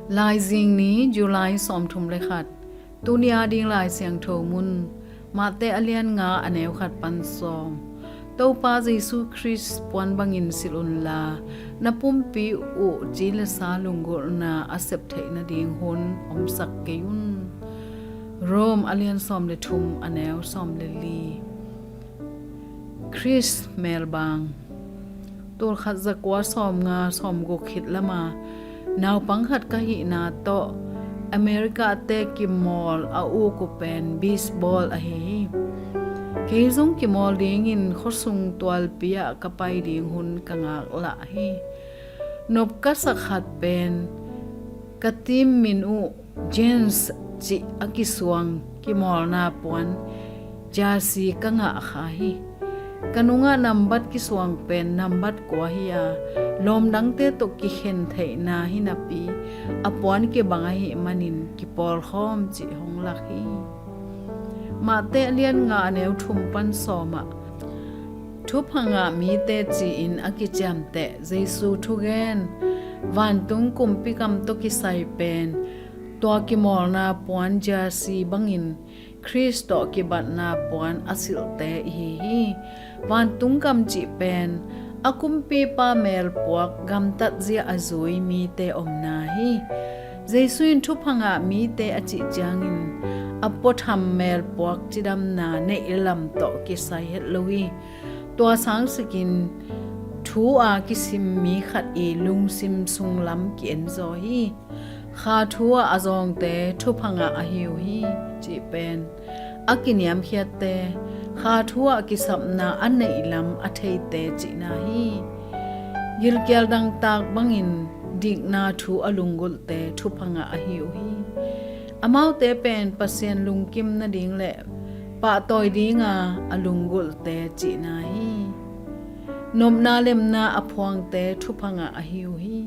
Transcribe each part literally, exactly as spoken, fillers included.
Laizing ni, July sawmthum le khat. Tuni a ding Lai Siangtho mun, Mate a lian nga, a neu khat pan sawm. Topa Jesu Khrist puan bangin silh unla, na pumpi uh ci le sa lunggulhna a sep theih nading hun omsak kei un. Rom a lian sawm le thum, a neu sawm le li. Khrist melbang. Tulkhat zakua sawmnga sawmguk khit lama naupang khat ka hihna tawh America te kimawl a uk uh pen baseball ahi hi. Kei zong kimawl dingin khuasung tualpi ah ka pai ding hun ka ngaklah hi. Nop ka sak khat pen ka team min uh Giants cih a kisuang kimawlna puan jersey ka ngah kha hi. Ka nungah nambat kisuang pen nambat kua hi a, lawmdangte tawh kikhen theihna hi napi, a puan kibang ahih manin kipawlkhawm cih hong lak hi. Mate a lian nga, a neu thum pan sawm ah, thupha ngah mite ci-in a kiciamteh Jesu thugen, vantung kumpi gam tawh kisai pen tua kimawlna puan jersey bangin Khrist tawh kibatna puan a silhte ihi hi. Vantung gam cih pen a kumpipa melpuak gamtatzia a zui mite omna hi. Jesu in thupha ngah mite a cih ciangin a puatham melpuak cidamna neih lam tawh kisai het lo hi. Tua sangsikin thu a kisim mi khat i lungsim sunglam ki-en zaw hi. Kha thu ah a zawngte thupha ngah ahi uh hi cih pen a kiniamkhiatte, kha thu ah kisapna a neihlam a theite cihna hi. Gilkial dangtak bangin dikna thu a lunggulhte thupha ngah ahi uh hi. Amaute pen Pasian lungkim nading le pahtawi dinga a lunggulhte cihna hi. Nopna lemna a phuangte thupha ngah ahi uh hi.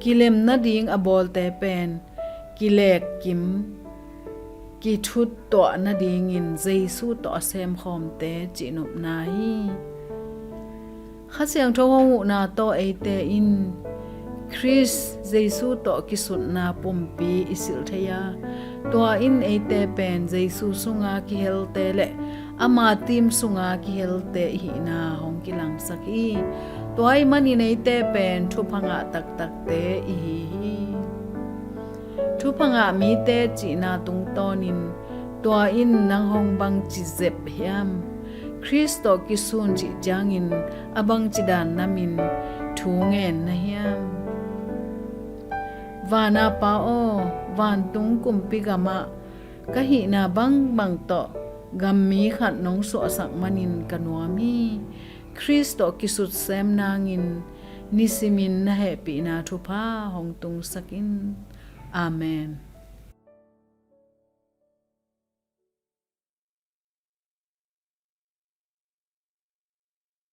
Kilem nading a bawlte pen kilekkim, kithuttuah nadingin Jesu tawh a semkhawmte cihnopna hi. Kha Siangtho hong huhna tawh eite in Khrist Jesu tawh kisutna pumpi i silh thei a, tua in eite pen Jesu sunga kihelte le ama team sunga kihelte ihihna hong kilangsak hi. Tua ih manin eite pen thupha ngah taktakte ihi hi. Thupha ngah mite cihna tungtawnin tua in nang hong bangci zep hiam? Khrist tawh kisun cih ciangin a bangci dan namin thu ngen na hiam? Vana Pa aw, vantung kumpi gamah ka hihna bangbang tawh gammi khat nong suahsak manin ka nuam hi. Khrist tawh kisut sem nangin nisimin na hehpihna thupha hong tungsak in. Amen.